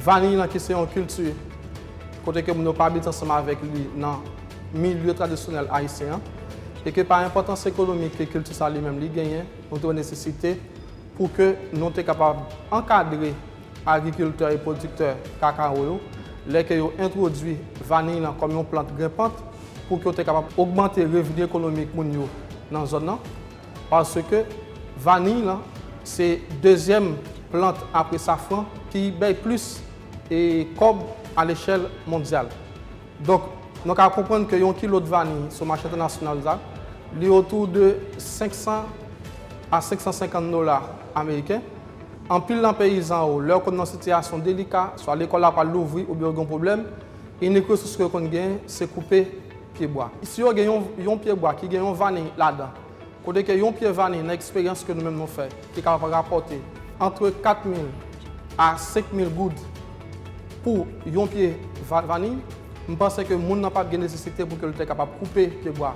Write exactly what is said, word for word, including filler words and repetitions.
Vaniy lan ki se yon kilti kote ke moun yo pa abite ansanm avèk li nan milye tradisyonèl ayisyen an, e ke pa enpòtans ekonomik ke kilti sa li menm li genyen, nou te wè nesesite pou ke nou te kapab ankadre agrikiltè e pwodiktè kakawo yo, lè ke yo entwodui vaniy lan kòm yon plant grenpant, pou ke yo te kapab ogmante revni ekonomik moun yo nan zòn nan, paske vaniy lan se dezyèm plant apre safran ki bay plis e kòb a lechèl mondyal. Donk, nou ka konprann ke yon kilo de vaniy sou mache entènasyonal la, li otou de senk san a senk san senkant dola ameriken. Anpil nan peyizan yo, lè yo konn nan sitiyasyon delika, swa lekòl la pral louvri oubyen yo gen pwoblèm, inik resous ke yo konn gen, se koupe pyebwa. Si yo gen yon, yon pyebwa ki gen yon vaniy ladan, kote ke yon pye vaniy, nan eksperyans ke nou menm nou fè, ki kapab rapòte antre kat mil a senk mil goud pou yon pye va-, vaniy, m panse ke moun nan p ap gen nesesite pou ke l te kapab koupe pyebwa.